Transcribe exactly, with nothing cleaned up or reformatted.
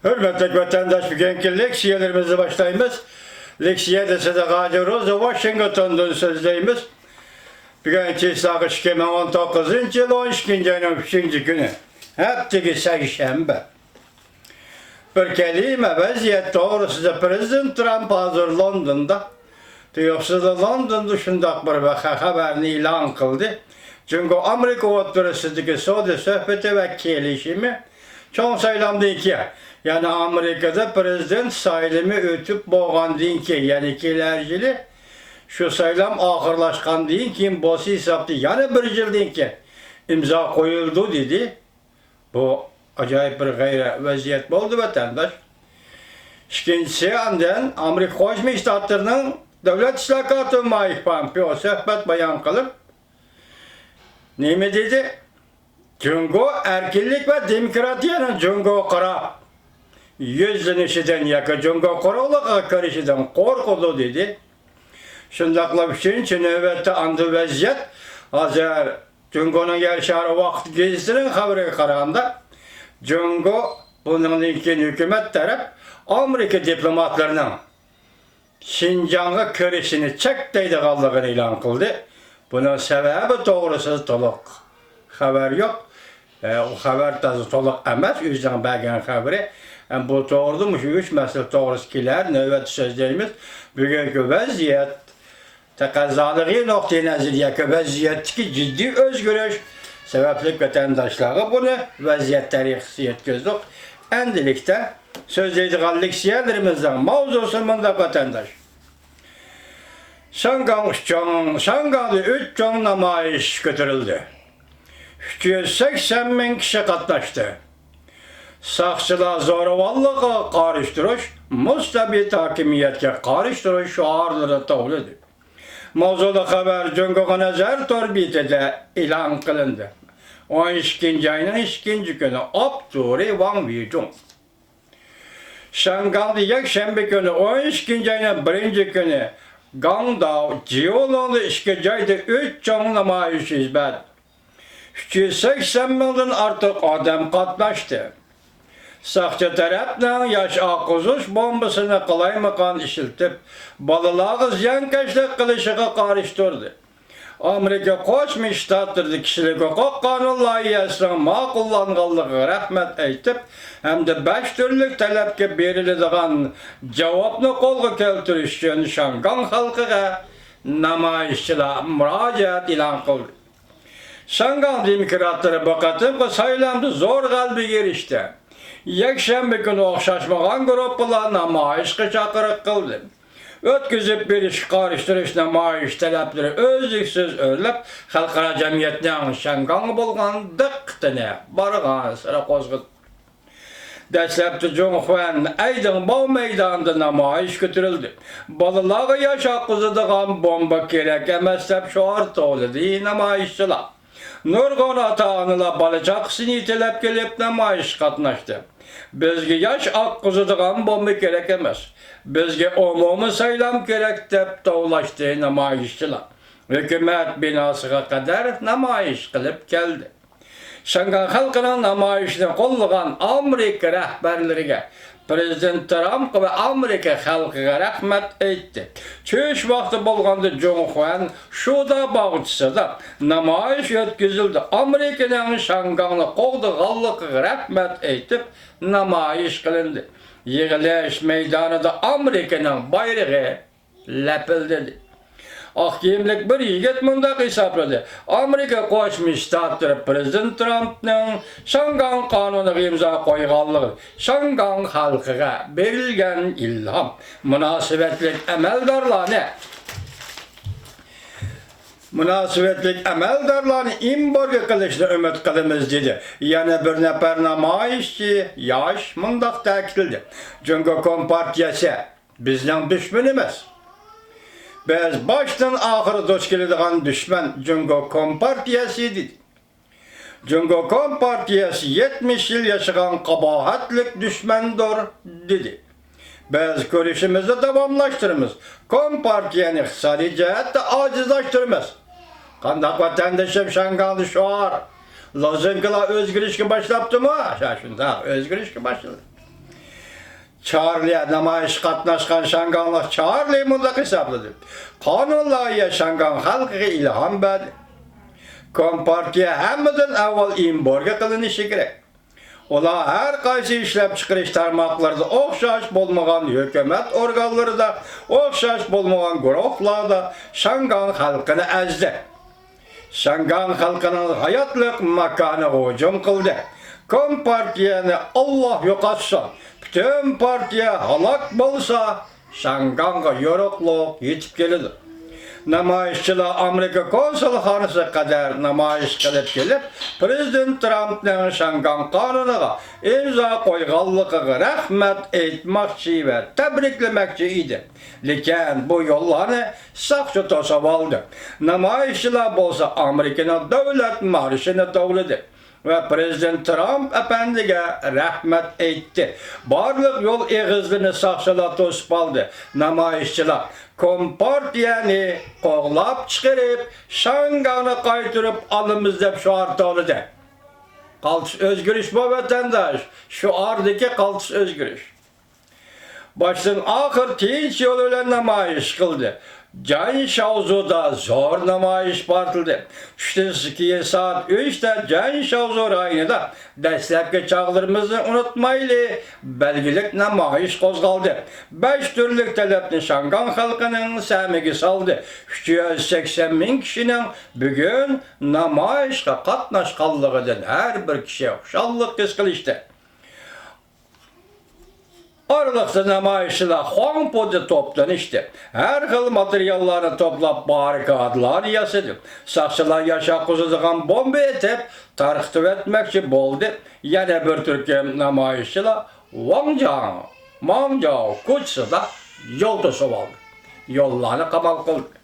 ھۆرمەتلىك ۋەتەنداش، بۈگۈنكى لېكسىيەلىرىمىزنى باشلايمىز. لېكسىيەدە سىدىق ھاجى روزا ۋاشىنگتوندىن سۆزلەيمىز. بۈگۈن چىسلاغا ئىككى مىڭ ئون توققۇزىنچى يىل ئون ئىككىنچى ئاينىڭ ئۈچىنچى كۈنى، ھەپتىگە سەيشەنبە. بىر كەلىمە ۋەزىيەت توغرىسىدا. پىرېزىدېنت ترامپ ھازىر لوندوندا. تۇيۇقسىزلا لوندوندا شۇنداق بىر ۋەقە خەۋەرنى ئېلان قىلدى. جۇڭگو ئامېرىكا ئوتتۇرىسىدىكى سودا سۆھبىتى ۋە كېلىشىمى چوڭ سايلامدىن كېيىن، يەنى ئامېرىكىدا پىرېزىدېنت سايلىمى ئۆتۈپ بولغاندىن كېيىن، يەنى كېلەر يىلى شۇ سايلام ئاخىرلاشقاندىن كېيىن بولسا ھېسابتا يەنە بىر يىلدىن كېيىن ئىمزا قويۇلىدۇ دېدى. بۇ ئاجايىپ بىر غەيرەت ۋەزىيەت بولدى، ۋەتەنداش. ئىككىنچىسى، ئاندىن ئامېرىكا قوشما شتاتلىرىنىڭ دۆلەت ئىشلار كاتىپى مايك پامپېئو سۆھبەت بايان قىلىپ نېمە دېدى؟ جۇڭگو ئەركىنلىك ۋە دېموكراتىيەنىڭ جۇڭگوغا قاراپ يۈزلىنىشىدىن ياكى جۇڭگو قوراللىقىغا كىرىشىدىن قورقىدۇ، دېدى. شۇنداقلا ئۈچىنچى نۆۋەتتە ئاندىن ۋەزىيەت ھازىر جۇڭگونىڭ يەر شارى ۋاقىت گېزىتىنىڭ خەۋىرىگە قارىغاندا، جۇڭگو بۇنىڭدىن كېيىن ھۆكۈمەت تەرەپ ئامېرىكا دىپلوماتلىرىنىڭ شىنجاڭغا كىرىشىنى چەكلەيدىغانلىقىنى ئېلان قىلدى. بۇنىڭ سەۋەبى توغرىسىدا تولۇق خەۋەر يوق. ئە، ئۇ خەۋەر تازا تولۇق ئەمەس، ئۆزىنىڭ بەرگەن خەۋىرى. ئە، بۇ توغرىدا مۇشۇ ئۈچ مەسىلە توغرىسىدا كېلەر نۆۋەتتە سۆزلەيمىز. بۈگۈنكى ۋەزىيەت تەقەززالىقى نۇقتىئىنەزىرى ياكى ۋەزىيەتتىكى جىددىي ئۆزگىرىش سەۋەبلىك ۋەتەنداشلارغا بۇنى ۋەزىيەت تەرىخىسى يەتكۈزدۇق. ئەندىلىكتە سۆزلەيدىغان لېكسىيەلىرىمىزنىڭ ماۋزۇسى مۇنداق، ۋەتەنداش. شياڭگاڭ ئۈچ چوڭ، شياڭگاڭدا ئۈچ چوڭ نامايىش كۆتۈرۈلدى. ئۈچ يۈز سەكسەن مىڭ كىشى قاتناشتى. ساقچىلار زورىۋاللىققا قارشى تۇرۇش، مۇستەبىت ھاكىمىيەتكە قارشى تۇرۇش شوئارلىرىنى توۋلىدى. ماۋزۇلۇق خەۋەر جۇڭگوغا نەزەر تور بېتىدە ئېلان قىلىندى. ئون ئىككىنچى ئاينىڭ ئىككىنچى كۈنى، ئاپتورى ۋاڭ ۋېيجۇڭ. شياڭگاڭدا يەكشەنبە كۈنى، ئون ئىككىنچى ئاينىڭ بىرىنچى كۈنى، گاڭداۋ، جيولۇڭدا ئىككى جايدا ئۈچ چوڭ نامايىش يۈز بەردى. ئۈچ يۈز سەكسەن مىڭدىن ئارتۇق ئادەم قاتناشتى. ساقچى تەرەپنىڭ ياش ئاققۇزۇش بومبىسىنى قالايمىقان ئىشلىتىپ، بالىلارغا زىيانكەشلىك قىلىشىغا قارشى تۇردى. ئامېرىكا قوشما شتاتلىرىدا كىشىلىك ھوقۇق قانۇن لايىھەسىنىڭ ماقۇللانغانلىقىغا رەھمەت ئېيتىپ ھەمدە بەش تۈرلۈك تەلەپكە بېرىلىدىغان جاۋابنى قولغا كەلتۈرۈش ئۈچۈن شياڭگاڭ خەلقىگە نامايىشچىلار مۇراجىئەت ئېلان قىلدى. شياڭگاڭ دېموكراتلىرى بۇ قېتىمقى سايلامدا زور غەلىبىگە ئېرىشتى. يەكشەنبە كۈنى ئوخشاشمىغان گۇرۇپپىلار نامايىشقا چاقىرىق قىلدى. ئۆتكۈزۈپ بېرىشكە قارشى تۇرۇش نامايىش تەلەپلىرى ئۈزلۈكسىز ئۆرلەپ، خەلقئارا جەمئىيەتنىڭ شياڭگاڭغا بولغان دىققىتىنى بارغانسېرى قوزغىدى. دەسلەپتە جۇڭخۇەن ئەيدىڭباۋ مەيدانىدا نامايىش كۆتۈرۈلدى. بالىلارغا ياش ئاققۇزىدىغان بومبا كېرەك ئەمەس، دەپ شوئار توۋلىدى نامايىشچىلار. نۇرغۇن ئاتا-ئانىلار بالا-چاقىسىنى يېتىلەپ كېلىپ نامايىشقا قاتناشتى. بىزگە ياش ئاققۇزىدىغان بومبا كېرەك ئەمەس، بىزگە ئومۇمىي سايلام كېرەك، دەپ توۋلاشتى نامايىشچىلار. ھۆكۈمەت بىناسىغا قەدەر نامايىش قىلىپ كەلدى. شياڭگاڭ خەلقىنىڭ نامايىشنى قوللىغان ئامېرىكا رەھبەرلىرىگە، پىرېزىدېنت ترامپقا ۋە ئامېرىكا خەلقىگە رەھمەت ئېيتتى. چۈش ۋاقتى بولغاندا جۇڭخۇەن شۇدا باغچىسىدا نامايىش ئۆتكۈزۈلدى. ئامېرىكىنىڭ شياڭگاڭنى قوغدىغانلىقىغا رەھمەت ئېيتىپ نامايىش قىلىندى. يىغىلىش مەيدانىدا ئامېرىكىنىڭ بايرىقى لەپىلدىدى. ئاق كىيىملىك بىر يىگىت مۇنداق ھېسابلىدى: ئامېرىكا قوشما شتاتلىرى پىرېزىدېنت ترامپنىڭ شياڭگاڭ قانۇنىغا ئىمزا قويغانلىقى شياڭگاڭ خەلقىگە بېرىلگەن ئىلھام. مۇناسىۋەتلىك ئەمەلدارلارنى، مۇناسىۋەتلىك ئەمەلدارلارنى ئېمبارگو قىلىشنى ئۈمىد قىلىمىز، دېدى. يەنە بىر نەپەر نامايىشچى ياش مۇنداق تەكىتلىدى: جۇڭگو كومپارتىيەسى بىزنىڭ دۈشمىنىمىز. بىز باشتىن ئاخىر دۇچ كېلىدىغان دۈشمەن جۇڭگو كومپارتىيەسى، دېدى. جۇڭگو كومپارتىيەسى يەتمىش يىل ياشىغان قاباھەتلىك دۈشمەندۇر، دېدى. بىز كۈرىشىمىزنى داۋاملاشتۇرىمىز. كومپارتىيەنى ئىقتىسادىي جەھەتتە ئاجىزلاشتۇرىمىز. قانداق ۋەتەندىشىم، شياڭگاڭدا شوئار، لوزۇنكىلار ئۆزگىرىشكە باشلاپتىمۇ؟ شۇنداق، ئۆزگىرىشكە باشلىدى. چارلى نامايىشقا قاتناشقان شاڭگاڭلىق چارلى مۇنداق ھېسابلىدى: قانۇن لايىھە شاڭگاڭ خەلقىگە ئىلھام بەردى. كومپارتىيە ھەممىدىن ئاۋۋال ئېمبارگو قىلىنىشى كېرەك. ئۇلار ھەر قايسى ئىشلەپچىقىرىش تارماقلىرىدا ئوخشاش بولمىغان، ھۆكۈمەت ئورگانلىرىدا ئوخشاش بولمىغان گۇرۇھلاردا شاڭگاڭ خەلقىنى ئەزدى. شاڭگاڭ خەلقىنىڭ ھاياتلىق ماكانىغا ھۇجۇم قىلدى. كومپارتىيەنى ئاللاھ يوقاتسۇن. پۈتۈن پارتىيە ھالاك بولسا، شاڭگاڭغا يورۇقلۇق يېتىپ كېلىدۇ. نامايىشچىلار ئامېرىكا كونسۇلخانىسىغا قەدەر نامايىش قىلىپ كېلىپ، پىرېزىدېنت ترامپنىڭ شاڭگاڭ قانۇنىغا ئىمزا قويغانلىقىغا رەھمەت ئېيتماقچى ۋە تەبرىكلىمەكچى ئىدى. لېكىن بۇ يوللارنى ساقچى توسۇۋالدى. نامايىشچىلار بولسا ئامېرىكىنىڭ دۆلەت مارشىنى توۋلىدى ۋە پىرېزىدېنت ترامپ ئەپەندىگە رەھمەت ئېيتتى. بارلىق يول ئېغىزلىرىنى ساقچىلار توسۇپ ئالدى. نامايىشچىلار كومپارتىيەنى قوغلاپ چىقىرىپ، شاڭگاڭنى قايتۇرۇپ ئالىمىز دەپ شوئار توۋلىدى. قالتىس ئۆزگىرىش بۇ، ۋەتەنداش، شوئاردىكى قالتىس ئۆزگىرىش. باشتىن ئاخىر تىنچ يول بىلەن نامايىش قىلدى. جەن شاۋزۇدا زور نامايىش پارتلىدى. چۈشتىن كېيىن سائەت ئۈچتە جەن شاۋزۇ رايونىدا دەسلەپكى چاغلىرىمىزنى ئۇنتۇمايلى، بەلگىلىك نامايىش قوزغالدى. بەش تۈرلۈك تەلەپنى شاڭگاڭ خەلقىنىڭ سەمىگە سالدى. ئۈچ يۈز سەكسەن مىڭ كىشىنىڭ بۈگۈن نامايىشقا قاتناشقانلىقىدىن ھەر بىر كىشى خۇشاللىق ھېس قىلىشتى. ئارىلىقتا نامايىشچىلار خۇاڭپۇدا توپلىنىشتى. ھەر خىل ماتېرىياللارنى توپلاپ، باررىكادىلارنى ياسىدى. ساقچىلار ياشاق قۇسىدىغان بومبا ئېتىپ، تارقىتىۋەتمەكچى بولدى. يەنە بىر تۈركۈم نامايىشچىلار ۋاڭجاڭ، ماڭجاۋ كوچىسىدا يول توسۇۋالدى. يوللارنى قامال قىلدى.